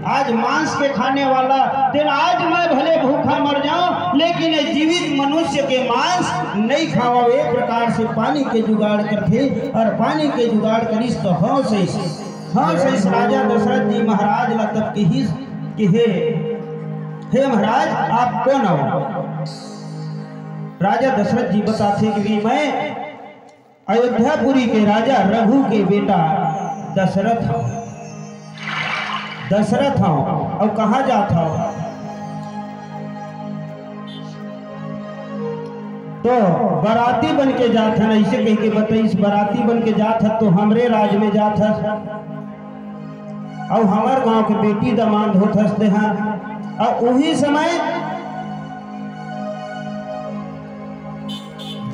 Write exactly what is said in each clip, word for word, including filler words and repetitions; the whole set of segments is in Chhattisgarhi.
आज मांस के खाने वाला, तेन आज मैं भले भूखा मर जाऊं, लेकिन ये जीवित मनुष्य के मांस नहीं खावा। एक प्रकार से पानी के जुगाड़ करथे और पानी के जुगाड़ करिस तो हंस, हंस राजा दशरथ जी महाराज ला तब किहिस कि हे, हे महाराज, आप कौन हो? राजा दशरथ जी बताथे कि मैं अयोध्यापुरी के राजा रघु के बेटा दशरथ हंव। दशरथ हंव, अउ कहाँ जात हंव? तो बराती बन के जात हन, ऐसे कह के बताइस, बराती बन के जात हस तो हमरे राज में जात हस, अउ हमर गांव के बेटी दमांद होत हस तेहा। अउ उही समय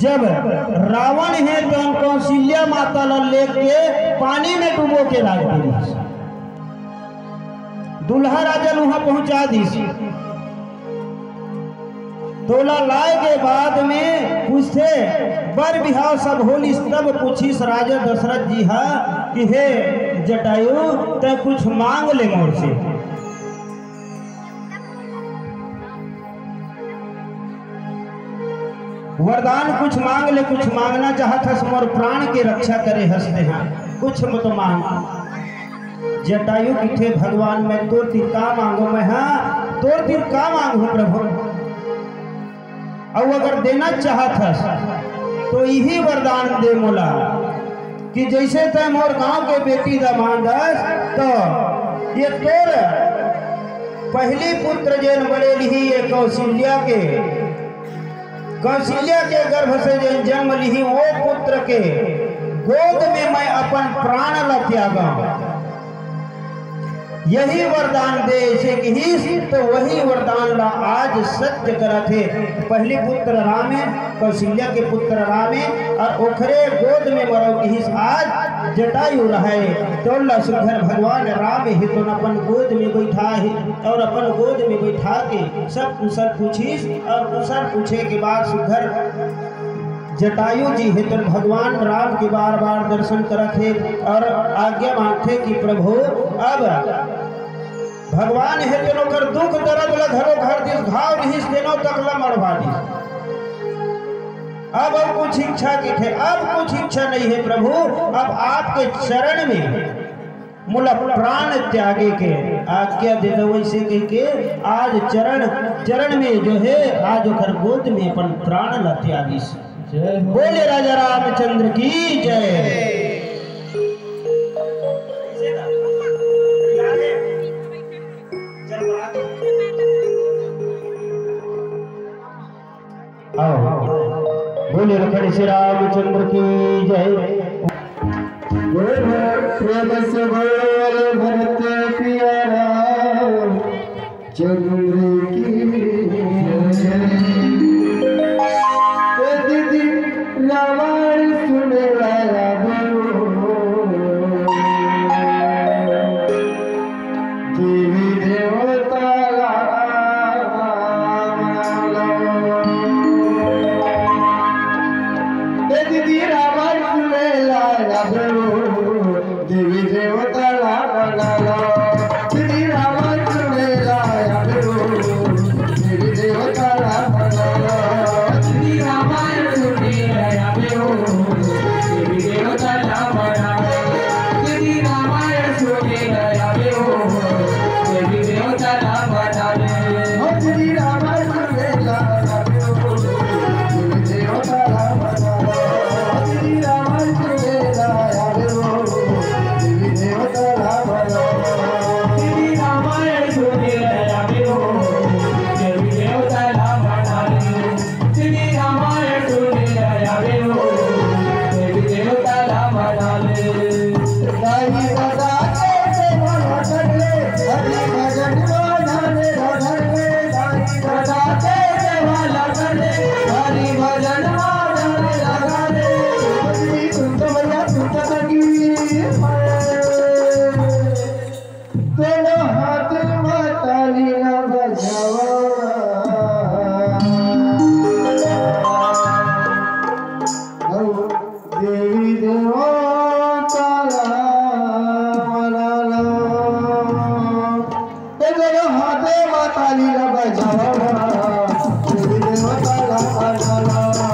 जब रावण हे तो कौशल्या माता ला लेके पानी में डुबो के लाय दिस, दूल्हा राजा ल उहां पहुंचा दिस। तोला लाय के बाद में पूछथे, बर बिहाव सब होलिस, तब पूछिस राजा दशरथ जी हा कि हे जटायु, तैं कुछ मांग ले मोर से। वरदान कुछ मांग ले, कुछ मांगना चाहत हस, मोर प्राण के रक्षा करे हस तेहा, कुछ मत मांग। जटायु किथे, भगवान मैं तोर तीर का मांगो, मैं हा तोर तीर का मांगहूं प्रभु? अउ अगर देना चाहत हस तो इही वरदान दे मोला कि जैसे तैं मोर गांव के बेटी दमांद हस, तो ये तोर पहली पुत्र जेन बड़े लिही ये कौशल्या के, कौशल्या के गर्भ से जेन जन्म लिही वो पुत्र के गोद में मैं अपन प्राण ला त्यागंव। यही वरदान दे, ऐसे किहिस, तो वही वरदान ला आज सत्य करत हे। पहली पुत्र राम हे, कौशल्या के पुत्र राम हे, अउ ओखरे गोद में मरव किहिस, आज जटायु रहय। तोला सुघर भगवान राम हे, तो अपन गोद में बैठा हे, अउ अपन गोद में बैठा के सब कुशल पूछिस, अउ कुशल पूछे के बाद सुघर जटायु जी हे तो भगवान राम के बार-बार दर्शन करत हे अउ आज्ञा मांगथे कि प्रभु, अब भगवान हे तो ओकर दुख दर्द ल घलो घर दिस, घाव रिहिस तेनो तक ल मड़वा दिस। अब अउ कुछ इच्छा किथे, अब कुछ इच्छा नहीं हे प्रभु, अब आपके चरण में मोला प्राण त्यागे के आज्ञा दे दो, वैसे कह के आज चरण, चरण में जो है, आज ओकर गोद में अपन प्राण ला त्यागिस। जय हो। बोले राजा रामचंद्र की जय। आओ, बोले लखन श्री रामचंद्र की जय। प्रेम से बोल भरत प्यारा चंद्र की जय। ए दीदी, रामायण सुने वाला बोलो। देवी देवता राम। ए दीदी रामायण सुने लाया रो, देवी देवता राम लाला। श्री रामायण सुने लाया रो, देवी देवता राम लाला। श्री रामायण सुने लाया रो, देवी देवता राम लाला। श्री रामायण सुने लाया रो, देवी देवता राम लाला। श्री रामायण सुने लाया रो, देवी देवता राम लाला। श्री रामायण सुने लाया रो, देवी देवता राम लाला। श्री रामायण सुने लाया रो, देवी देवता राम लाला। श्री रामायण सुने लाया रो, देवी देवता राम लाला। दाई दादा के सेवा ला कर ले, हरि भजन मा ध्यान लगा ले। दाई दादा के सेवा ला कर ले, हरि भजन मा ध्यान लगा ले। श्री सुन तो भैया सुन तो सकी। दोनों हाथ मा ताली ना बजावा। देवी देवता ला मनाला। ताली ला बजावा, देवी देवता ला मनावा।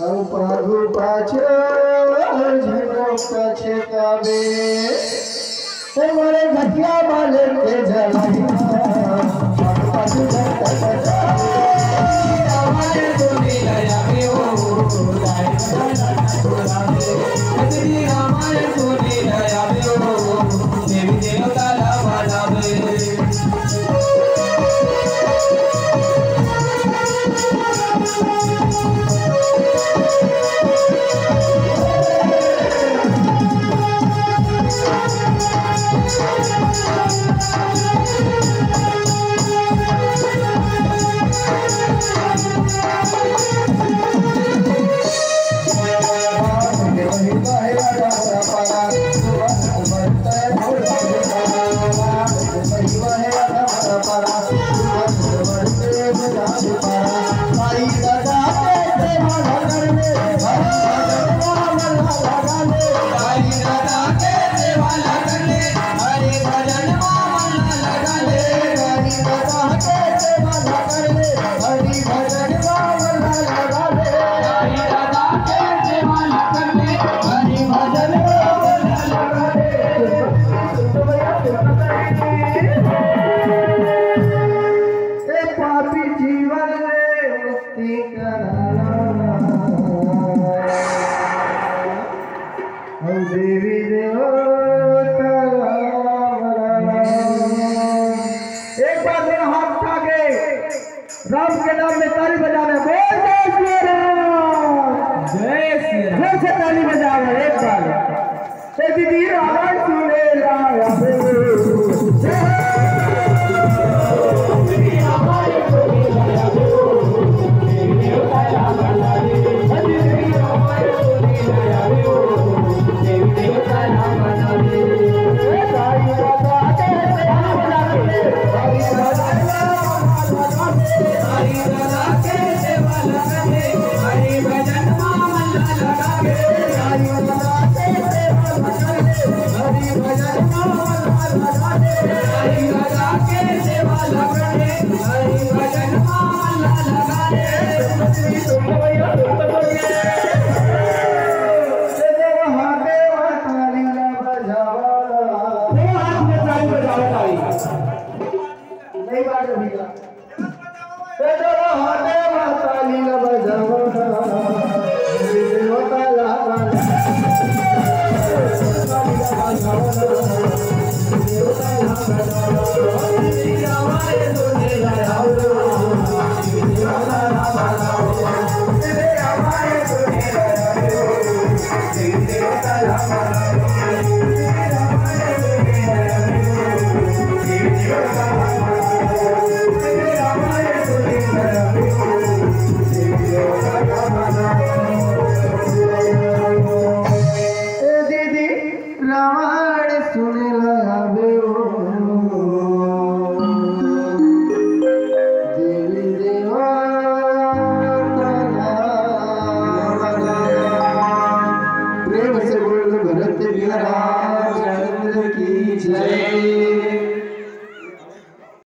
अउ पाछू पाछू झनो पछताबे। ए मोरे घटिया वाले के जलाई। ए पापी जीवन ले मुक्ति कराना। हम देवी देवता राम राम। एक बार मेरा हाथ उठा के राम के नाम में ताली बजाना। बोल जय श्री राम। जय श्री राम। फिर से ताली बजाओ एक बार। ए दीदी रावण सुने लाया। ए दीदी रावण सुन लावे ओ, देवी देवता। प्रेम से बोल भरत वीर रामचंद्र की जय।